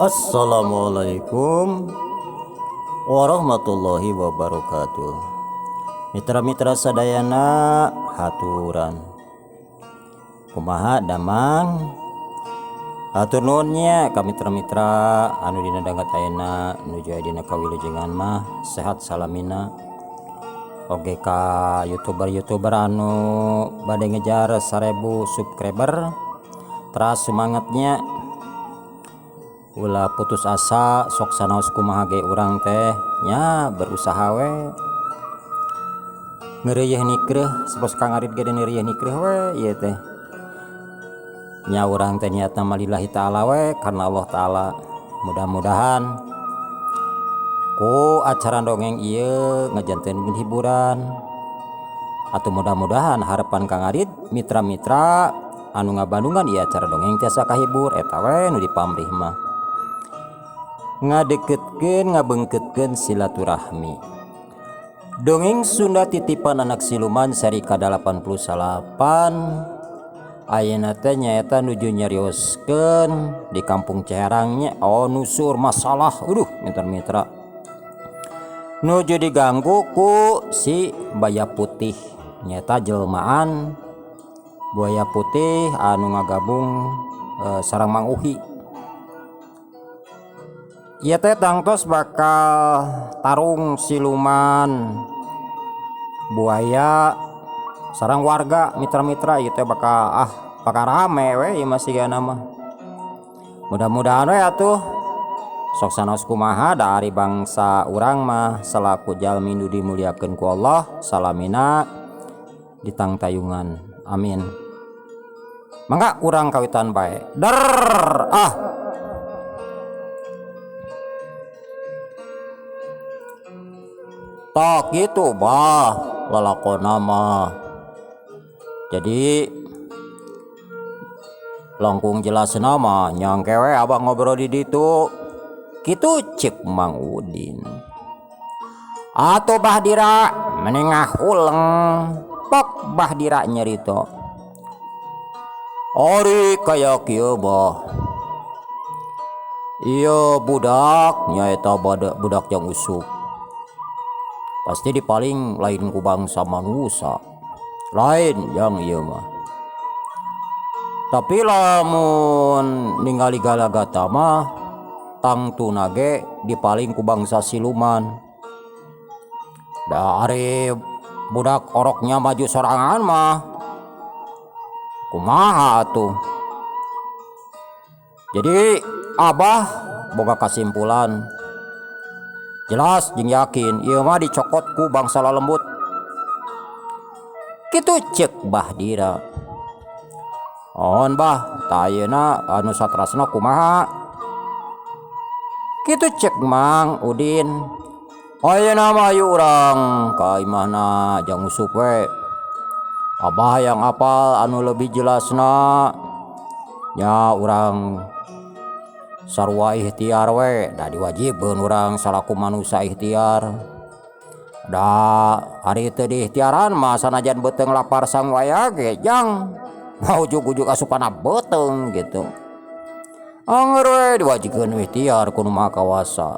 Assalamualaikum warahmatullahi wabarakatuh. Mitra-mitra sadayana haturan. Kumaha damang? Hatur nuhun nya ka mitra-mitra anu dina danget ayeuna nuju aya dina kawilujengan mah sehat salamina. Oge ka youtuber-youtuber anu bade ngejar 1000 subscriber teras semangatnya. Ulah putus asa sok sanaos kumaha ge urang teh nya berusaha we ngeureuyeun nikreuh sapos Kang Arid ge neureuyeun nikreuh we ieu teh nya urang teh niatna mah lillahi taala we karena Allah taala. Mudah-mudahan ku acara dongeng ieu ngajanten hiburan atau mudah-mudahan harapan Kang Arid mitra-mitra anu ngabandungan ieu acara dongeng tiasa kahibur eta we nu dipamrih mah ngadeketkeun ngabengketkeun silaturahmi. Dongeng Sunda titipan anak siluman seri ka-88 ayeuna teh nyaeta nuju nyarioskeun di kampung Ciherangnya oh nusur masalah aduh mitra-mitra nuju diganggu ku si Buaya Putih nyaeta jelmaan Buaya Putih anu ngagabung sareng Mang Uhi. Ieu teh tangtos bakal tarung siluman buaya sareng warga mitra-mitra ieu teh bakal bakal rame we ieu mah sigana mah. Mudah-mudahan we atuh sok sanaos kumaha da ari bangsa urang mah salaku jalmi nu dimuliakeun ku Allah salamina ditangtayungan amin. Mangga urang kawitan bae. Der ah tak gitu bah lalakona mah. Jadi langkung jelas nama nyangke we abah ngobrol di ditu kitu cek Mang Udin. Atau Bah Dira menengah huleng pok Bah Dira nyerita. Ari kaya kieu bah. Ieu budak nyaeta budak yang usuk. Pasti dipaling lain ku bangsa manusia lain yang ieu mah. Tapi lamun ningali galagata mah tangtuna ge dipaling ku bangsa siluman. Da ari budak oroknya maju sorangan mah kumaha atuh. Jadi abah boga kasimpulan jelas jeung yakin ieu mah dicokot ku bangsa lalembut. Kitu cek Bah Dira. On bah, tah ayeuna anu satrasna kumaha? Kitu cek Mang Udin. Ayeuna mah ayu urang ka imahna jang usup we. Abah yang apal anu lebih jelasna nya urang sarua ikhtiar we, da diwajibkeun urang salaku manusia ikhtiar. Da ari teu diikhtiaran mah sanajan beuteung lapar sangwaya ge jang mau ujug-ujug asupana beuteung gitu. Angger we diwajibkeun ikhtiar ku nu Maha Kawasa.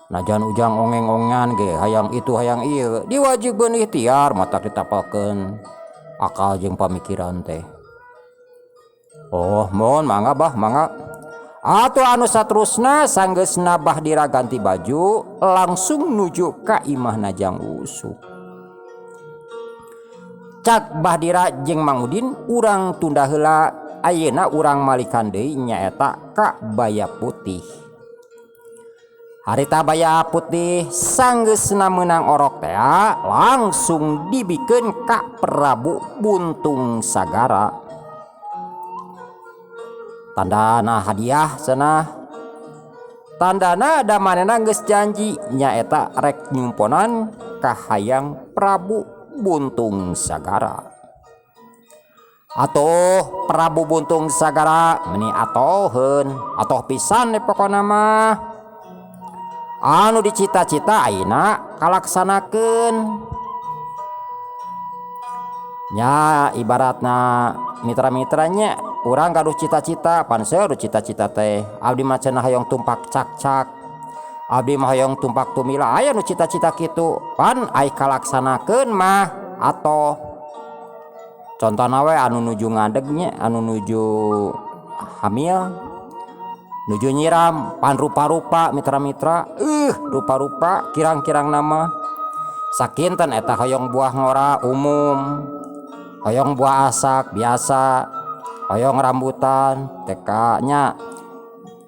Najan ujang ongeng-ongan ge hayang itu hayang ieu diwajibkeun ikhtiar matak ditapalkeun akal jeung pamikiran teh. Oh, mohon mangga bah mangga. Atuh anu saterusna sanggeusna Bah Dira ganti baju langsung nuju ka imahna Jang Usup. Cak Bah Dira jeung Mang Udin urang tunda heula ayeuna urang malikan deui nyaeta ka Baya Putih. Harita Baya Putih sanggeusna meunang orok teh langsung dibikeun ka Prabu Buntung Sagara. Tandana hadiah cenah. Tandana da manehna geus janji nyaeta rek nyumponan ka hayang Prabu Buntung Sagara. Atuh Prabu Buntung Sagara meni atoheun, atoh pisan deh pokona mah. Anu dicita-cita ayeuna kalaksanakeun. Nya ibaratna mitra-mitranya Urang gaduh cita-cita pan seueur cita-cita teh abdi mah cenah hoyong tumpak cakcak abdi mah hoyong tumpak tumila aya nu cita-cita kitu pan ai kalaksanakeun mah atoh contohna we anu nuju ngadeg nya anu nuju hamil nuju nyiram pan rupa-rupa mitra-mitra rupa-rupa kirang-kirang nama sakinten eta hoyong buah ngora umum hoyong buah asak biasa hoyong rambutan TK nya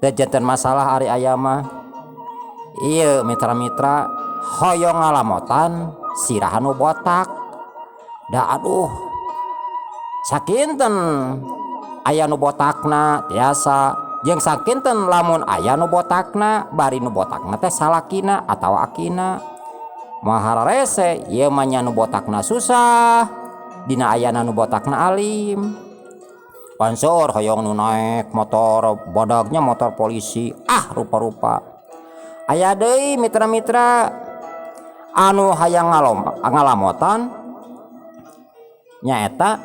teu janten masalah ari aya mah ieu mitra-mitra hoyong ngalamotan sirah nu botak da aduh sakinten aya nu botakna tiasa jeung sakinten lamun aya nu botakna bari nu botakna teh salakina atawa akina moal hararese ieu mah nya nu botakna susah dina ayana nu botakna alim pan seueur hoyong nu naek motor badagnya motor polisi ah rupa-rupa aya deui mitra-mitra anu hayang ngalamotan nyaeta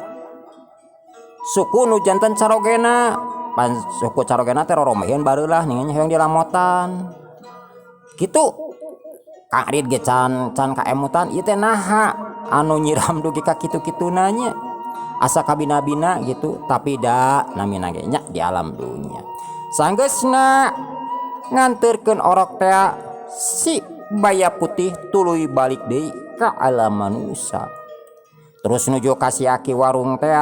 suku nu janten carogena pan suku carogena teh roromeheun bareulah ningan hoyong dilamotan kitu Kang Adit ge can kaemutan ieu teh naha anu nyiram dugi ka kitu-kituna nya asa kabina-bina gitu tapi da namina ge nya di alam dunya sanggeusna nganterkeun orok teh si baya putih tuluy balik deui ka alam manusia terus nuju ka si aki warung teh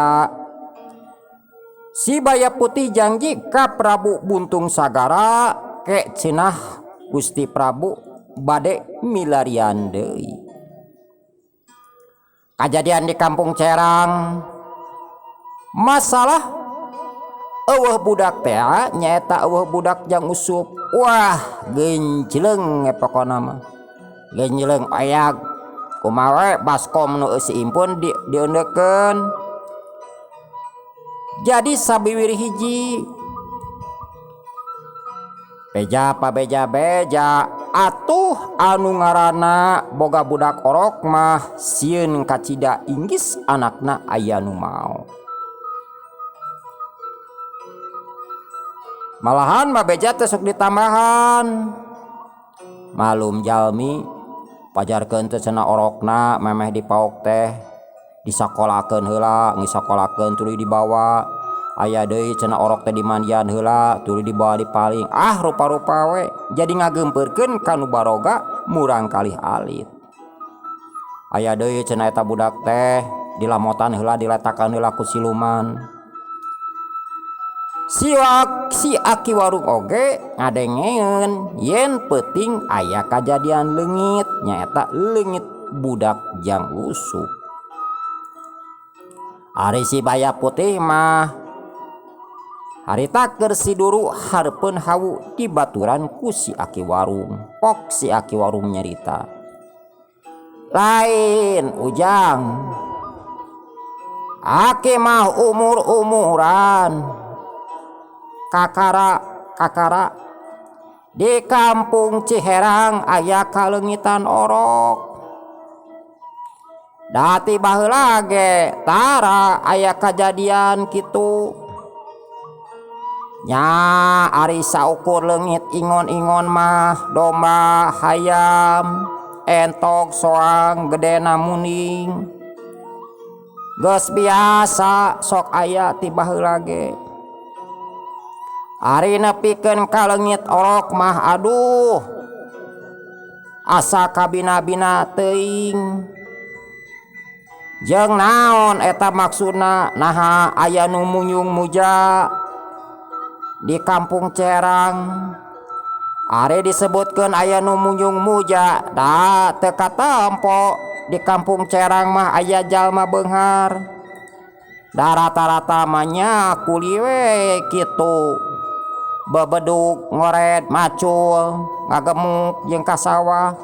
si baya putih janji ka Prabu Buntung Sagara ke cenah Gusti Prabu bade milarian deui kajadian di kampung Cerang masalah eueuh budak teh nyaeta eueuh budak jang usup wah genjleng pokona mah genjleng oyag kumaha we baskom nu eusi impun dieundeukeun jadi sabiwir hiji beja pabeja beja atuh anu ngaranna boga budak orok mah sieun kacida inggis anakna aya nu mao malahan mah beja teh sok ditambahan malum jalmi pajarkeun teh cenah orokna memeh dipaok teh disakolakeun heula ngisakolakeun tuluy dibawa aya deui cenah orok teh dimandian heula tuluy dibawa dipaling ah rupa-rupa we jadi ngagempeurkeun ka nu baroga murang kalih alit aya deui cenah eta budak teh dilamotan heula diletakan heula ku siluman si aki warung oge ngadengeun yen peuting aya kajadian leungit nyaeta leungit budak jang usup ari si baya putih mah harita keur siduru hareupeun hawu dibaturan ku si aki warung pok si aki warung nyarita lain ujang aki mah umur-umuran kakara di kampung Ciherang aya kaleungitan orok dati baheula ge tara aya kajadian kitu nya ari saukur leungit ingon-ingon mah domba hayam entok soang gedena muning geus biasa sok aya ti baheula ge ari nepikeun kaleungit orok mah aduh asa kabina-bina teuing jeung naon eta maksudna naha aya nu munyung muja di kampung Cerang ari disebutkeun aya nu munyung muja da teu katempo di kampung Cerang mah aya jalma beunghar da rata-rata mah nya kuli we kitu bebeduk ngoret macul ngagemuk jeung ka sawah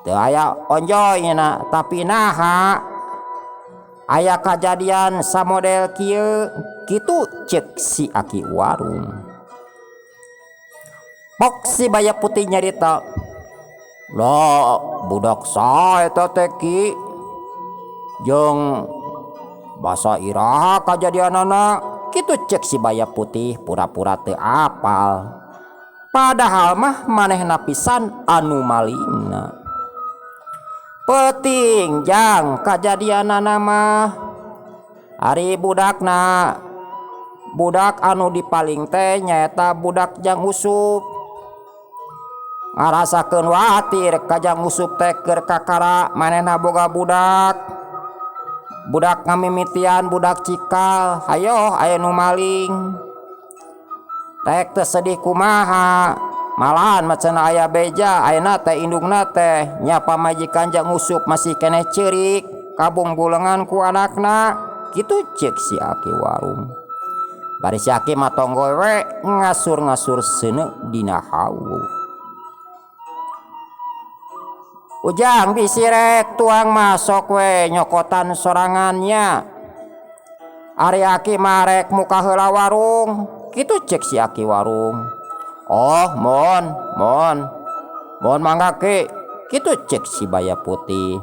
teu aya onjoy nya tapi naha aya kajadian samodel kieu kitu ceuk si aki warung pok si baya putih nyarita lah budak saha eta teh ki jeung Basa iraha kajadianana kitu cek si baya putih pura-pura teu apal. Padahal mah manehna pisan anu malingna. Peuting jang kajadianana mah. Ari budakna budak anu dipaling teh nyaeta budak Jang Usup. Ngarasakeun watir ka Jang Usup teh keur kakara manehna boga budak. Budak ngamimitian budak cikal hayoh aya nu maling. Rek teu sedih kumaha malahan mah cenah aya beja ayeuna teh indungna teh nya pamajikan Jang Usup masih keneh ceurik kabungbulengan ku anakna kitu ceuk si aki warung. Bari si aki mah tonggoy we ngasur-ngasur seuneu dina hawu. Ujang bisi rek tuang mah sok we nyokotan sorangan nya. Ari aki mah rek muka heula warung kitu ceuk si aki warung. Oh mohon mohon mohon mangga ki kitu ceuk si baya putih.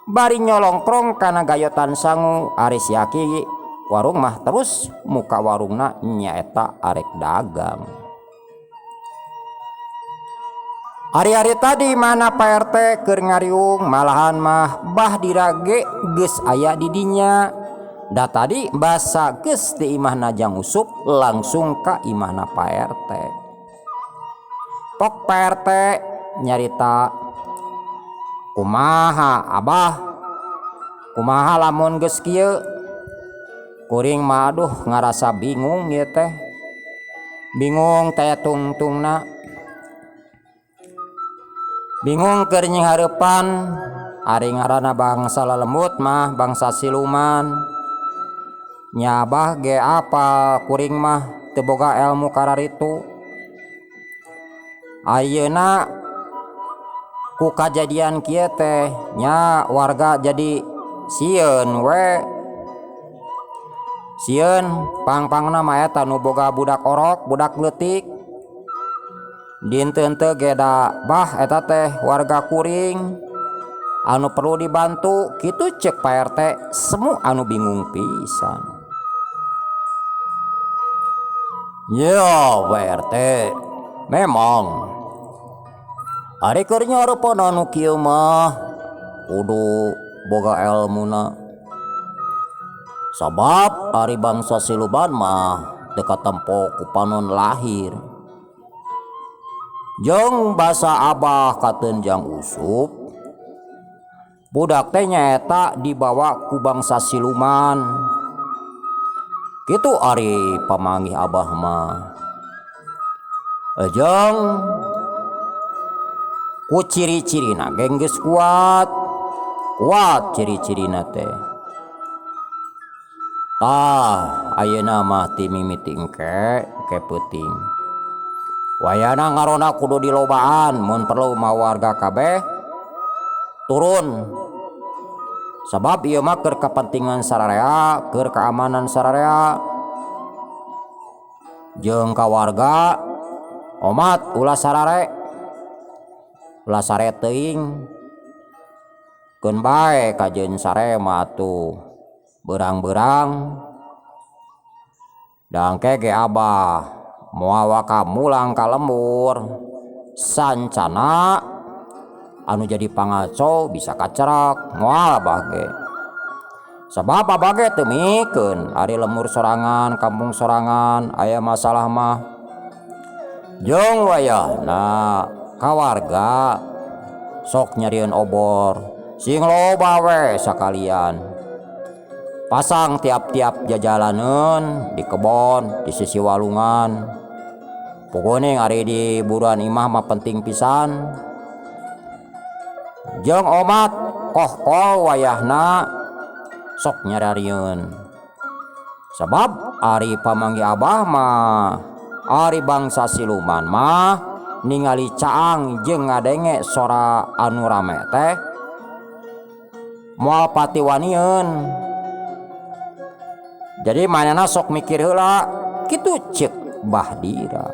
Bari nyolongkrong kana gayotan sangu ari si aki warung mah terus muka warungna nyaeta arek dagang. Ari-ari tadi mana Pak RT keur ngariung malahan mah bah dirage geus aya di dinya. Da tadi basa geus di imahna Jang Usup langsung ka imahna Pak RT. Pok Pak RT nyarita kumaha abah kumaha lamun geus kieu. Kuring mah aduh ngarasa bingung ieu teh. Bingung teh tungtungna. Bingung keur nyinghareupan ari ngaranna bangsa lelembut mah bangsa siluman. Nya abah ge apal kuring mah teu boga elmu kararitu. Ayeuna ku kajadian kieu teh nya warga jadi sieun we. Sieun pang-pangna mah eta nu boga budak orok, budak leutik. Dinten teu ge da bah eta teh warga kuring anu perlu dibantu kitu ceuk Pak RT semu anu bingung pisan. Ya Pak RT memang ari keur nyarepan anu kieu mah kudu boga elmuna. Sabab ari bangsa siluman mah teu katempo ku panon lahir. Jeung basa abah kateun Jang Usup budak teh nyaeta dibawa ku bangsa siluman. Kitu ari pamanggih abah mah. Jeung ku ciri-cirina ge geus kuat. Kuat ciri-cirina teh. Tah ayeuna mah ti mimiti engke ke peuting. Wayana ngarona kudu dilobaan mun perlu mah warga kabeh turun. Sabab ieu mah keur kepentingan sararea, keur keamanan sararea. Jeung ka warga omat ulah sarare. Ulah sare teuing. Keun bae kajeun sare mah atuh beurang-beurang. Da engke ge abah moal waka mulang ka lembur. Sancana anu jadi pangaco bisa kacerak moal abah ge. Sabab abah ge teu mikeun ari lembur sorangan kampung sorangan aya masalah mah. Jeung wayahna ka warga sok nyarieun obor sing loba we sakalian. Pasang tiap-tiap jajalaneun di kebon di sisi walungan. Pokone ari di buruan imah mah penting pisan. Jeung omat kohkol wayahna sok nyararieun. Sabab ari pamanggih abah mah ari bangsa siluman mah ningali caang jeung ngadenge sora anu rame teh moal pati wanieun. Jadi manehna sok mikir heula kitu ceuk Bah Dira.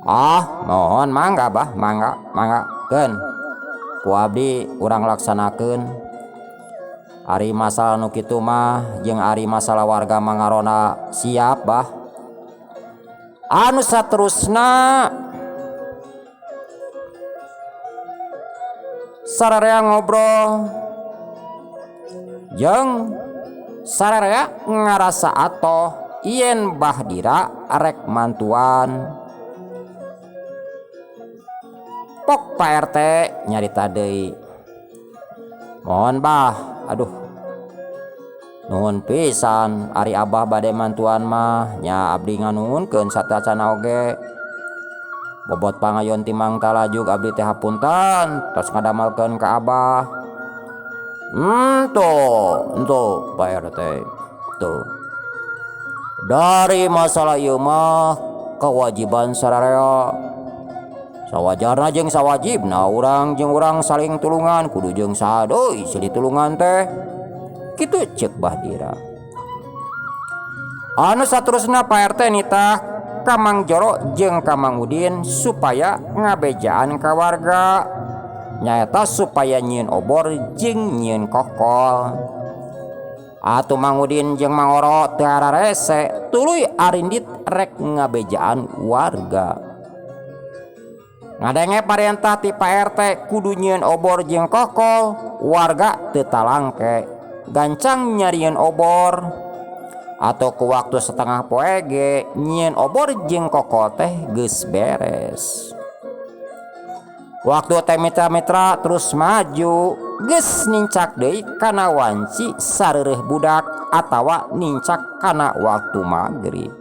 Ah, mohon mangga bah, mangga, mangga keun. Ku abdi urang laksanakeun. Ari masalah nu kitu mah jeung ari masalah warga mangarona siap bah. Anu saterusna sararea ngobrol jeung sararea ngarasa atoh yen Bah Dira rek mantuan. Pok Pak RT nyarita deui. Mohon bah, aduh. Nuhun pisan ari abah bade mantuan mah nya abdi nganuhunkeun satacana oge. Bobot pangayon ti Mang Talajuk abdi teh hapunten tos ngadamelkeun ka abah. Ento Pak RT tuh. Dari masalah ieu mah kewajiban sararea. Sawajarna jeung sawajibna urang jeung urang saling tulungan kudu jeung saha deui silih tulungan teh. Kitu ceuk Bah Dira. Anu saterusna Pak RT nitah ka Mang Joro jeung ka Mang Udin supaya ngabejaan ka warga. Nyaeta supaya nyieun obor jeung nyieun kokol. Atuh Mang Udin jeung Mang Oro teu ararese tuluy arindit rek ngabejaan warga. Ngadenge parentah ti Pak RT kudu nyieun obor jeung kokol, warga teu talangke. Gancang nyarieun obor. Atau ke waktu setengah poe ge nyieun obor jeung kokol teh geus beres. Waktu teh mitra-mitra terus maju, geus nincak deui kana wanci sareureuh budak atawa nincak kana waktu magrib.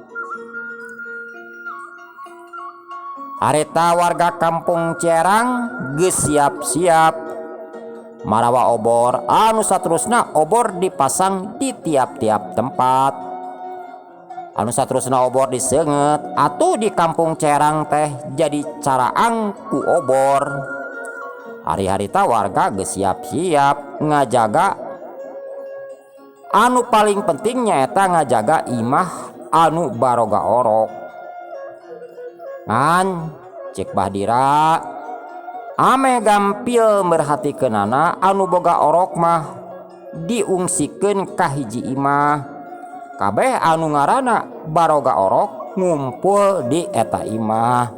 Harita warga kampung Cerang geus siap-siap marawa obor anu saterusna obor dipasang di tiap-tiap tempat. Anu saterusna obor diseungeut atuh di kampung Cerang teh jadi caraang ku obor. Hari-harita warga geus siap-siap ngajaga anu paling penting nyaeta ngajaga imah anu baroga orok. Ngan cek Bah Dira ameh gampil merhatikeunana anu boga orok mah diungsikeun ka hiji imah. Kabeh anu ngaranna baroga orok ngumpul di eta imah.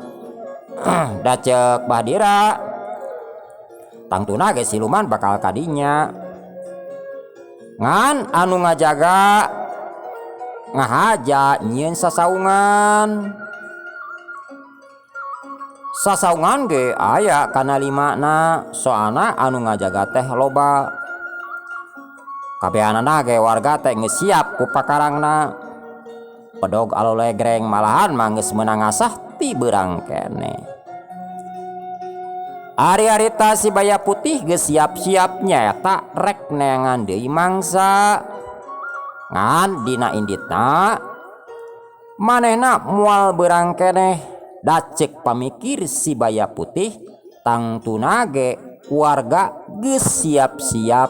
Da ceuk Bah Dira tangtuna ge siluman bakal kadinya. Ngan anu ngajaga ngahaja nyieun sasaungan. Sasaungan ge aya kana limana soalna anu ngajaga teh loba. Kabehanana ge warga teh geus siap ku pakarangna. Pedog alolegreng malahan mah geus meunang ngasah ti beurang keneh. Ari-arita si Baya Putih geus siap-siap nyaeta rek neangan deui mangsa. Ngan dina inditna manehna moal beurang keneh. Da ceuk pamikir si Baya Putih tangtuna ge warga geus siap-siap.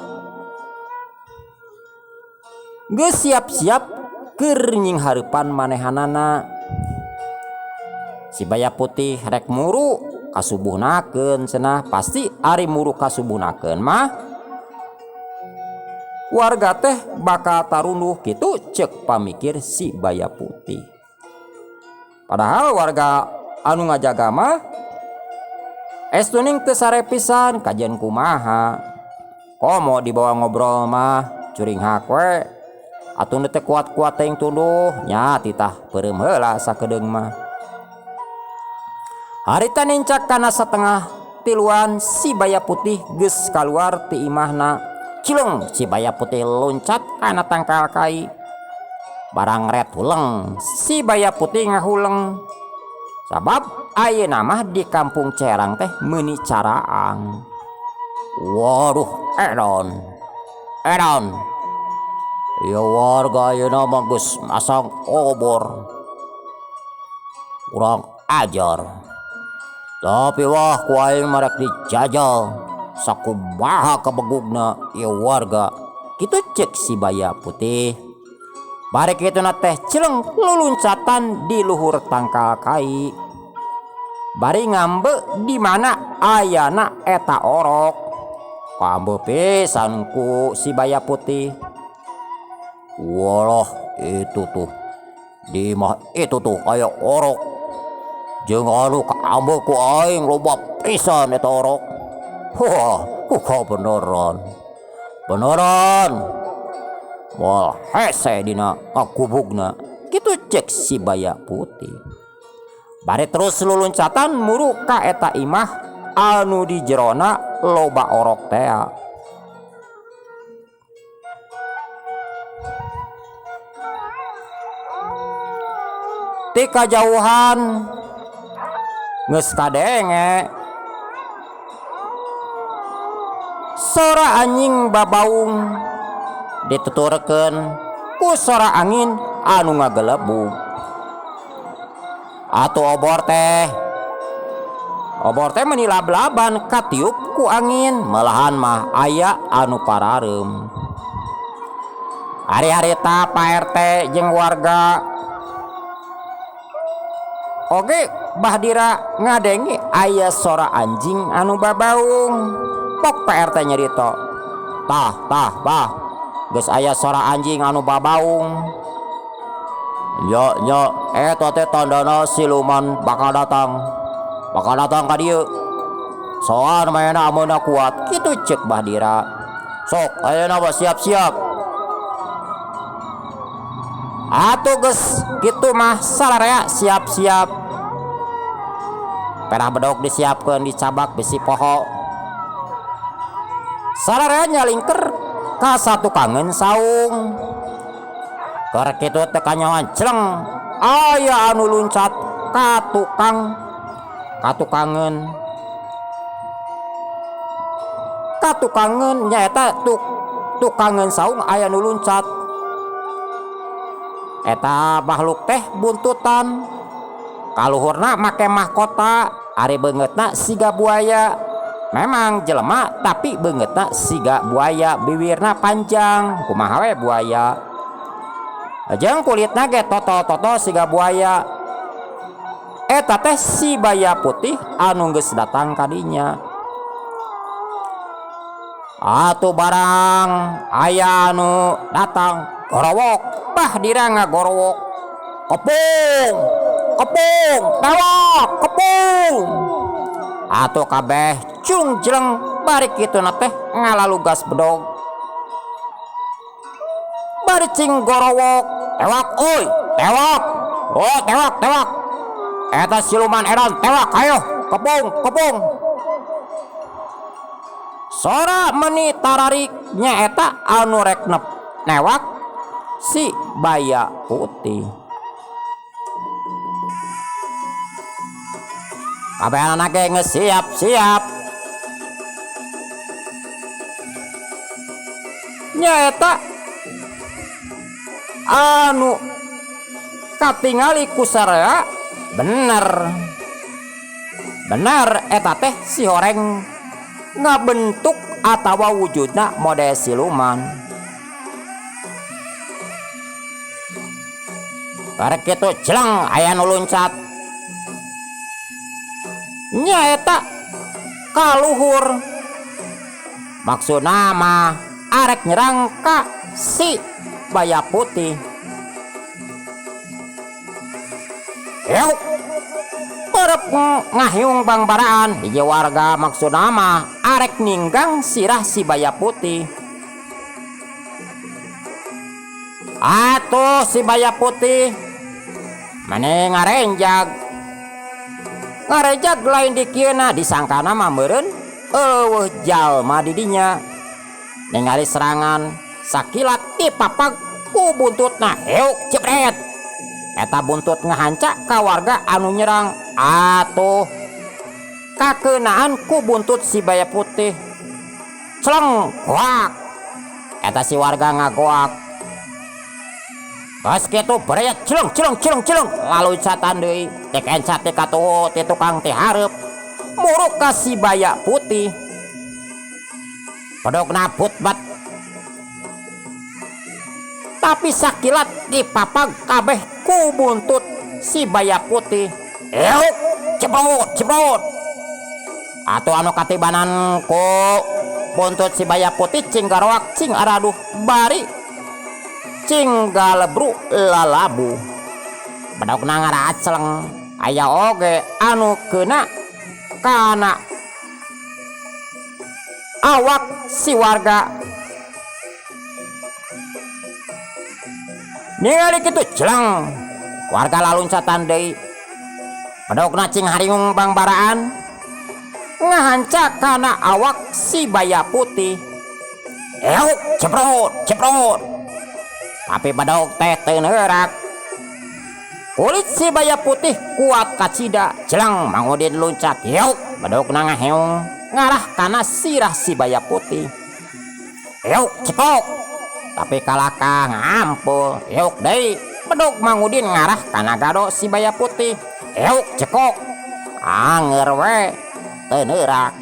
Geus siap-siap keur nyinghareupan manehanana. Si Baya Putih rek muru kasubuhnakeun cenah, pasti ari muru kasubuhnakeun mah warga teh bakal tarunduh kitu ceuk pamikir si Baya Putih. Padahal warga anu ngajaga mah estuning teu sare pisan kajian kumaha. Komo dibawa ngobrol mah curing hak we. Atuh nu teu kuat-kuat teuing tunduh nya titah peureum heula sakedeung mah. Harita nincak kana setengah tiluan si Baya Putih geus kaluar ti imahna. Cileng si Baya Putih loncat kana tangkal kai. Barang ret huleng si Baya Putih ngahuleng. Sabab ayeuna mah di kampung Cerang teh meuni caraang. Waduh, edon. Edon. Ya warga ayeuna mah geus masang obor. Kurang ajar. Tapi wah ku aing mah rek dijajal. Sakumaha kabegugna ieu warga. Kitu ceuk si Baya Putih. Bari kituna teh cileng luluncatan di luhur tangkal kai. Bari ngambe di mana ayana eta orok. Kaambeu pisan ku si Baya Putih. Walah itu tuh di imah itu tuh aya orok jeung anu kaambeu ku aing loba pisan eta orok. Wah, kabeneran. Beneran. Moal hese dina ngagubugna. Kitu cek si Baya Putih. Bari terus luluncatan muru ka eta imah anu di jerona loba orok tea. Ti kajauhan geus kadenge sora anjing babaung dituturkeun ku sora angin anu ngagelebug. Atuh obor teh meuni lab-laban katiup ku angin malahan mah aya anu parareum. Ari-harita Pak RT jeung warga oge Bahdira ngadenge aya sora anjing anu babaung. Pok Pak RT nyerita, tah tah bah geus aya sora anjing anu babaung. Nya nya eta teh tandana siluman bakal datang. Bakal datang ka dieu. Soan manehna ameuna kuat kitu ceuk Bahdira. Sok ayeuna mah siap-siap. Atuh geus kitu mah sararea siap-siap. Perah bedog disiapkeun dicabak bisi poho. Sararea nyalingker ka satukangeun saung. Keur kitu teh kanyahoan celeng aya anu luncat ka tukang katukangeun. Katukangeun nyaeta tukangeun saung aya nu luncat. Eta makhluk teh buntutan. Kaluhurna make mahkota, ari beungeutna siga buaya. Memang jelema tapi beungeutna siga buaya, biwirna panjang kumaha we buaya. Jeung kulitna ge totol-totol siga buaya. Eta teh si Baya Putih anu geus datang ka dinya. Atuh barang aya anu datang gorowok, Bahdira ngagorowok. Kepung, kepung, tewak, kepung. Atuh kabeh cung jeleng bari kituna teh ngalalugas bedog. Bari cing gorowok, tewak euy, tewak. Oh, tewak, tewak. Eta siluman edan tewak, ayo, kepung, kepung. Sora meni tararik nyaeta anu rek newak si Baya Putih. Kabehanana ge geus siap-siap. Nyaeta anu katingali ku sararea bener. Bener eta teh si horeng ngabentuk atawa wujudna mode siluman. Karek kitu jeleng aya nu luncat. Nyaeta kaluhur. Maksudna mah arek nyerang ka si Baya Putih. Yuk, perep ngahiung bangbaraan hiji warga maksudna mah arek ninggang sirah si Baya Putih. Atuh si Baya Putih meni ngarenjag. Ngarejag lain dikieuna disangkana mah meureun eueuh jalma di dinya. Ningali serangan sakilat dipapag ku buntutna heuk jebret. Eta buntut ngahanca ka warga anu nyerang. Atuh kakeunaan ku buntut si Baya Putih. Celeng goak. Eta si warga ngagoak. Geus kitu bereut celeng celeng celeng celeng laluncatan deui. Teh kencat teh katuhu ti tukang teh hareup. Muruk ka si Baya Putih. Bedogna putbat. Tapi sakilat dipapag kabeh ku buntut si Baya Putih. Euk, cebrot, cebrot. Atuh anu katibanan ku Buntut si baya putih cing garoak, cing araduh, bari cing galebru lalabu. Bedogna ngaracleng, aya oge anu keuna kana awak si warga. Ningali kitu celeng, warga laluncatan deui. Bedogna cing haringung bangbaraan ngahanca kana awak si baya putih. Euk, ceprot, ceprot. Tapi bedog teh teu neurak. Kulit si baya putih kuat kacida, celeng Mang Udin luncat. Euk, bedogna ngaheung ngarah kana sirah si baya putih. Euk, cepok. Tapi kalakah ngampul. Euk deui, bedog Mang Udin ngarah kana gado si baya putih. Euk, cekok. Anger we teu neurak.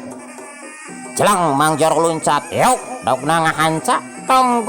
Celeng Mang Jor luncat. Euk, bedogna ngahanca tong.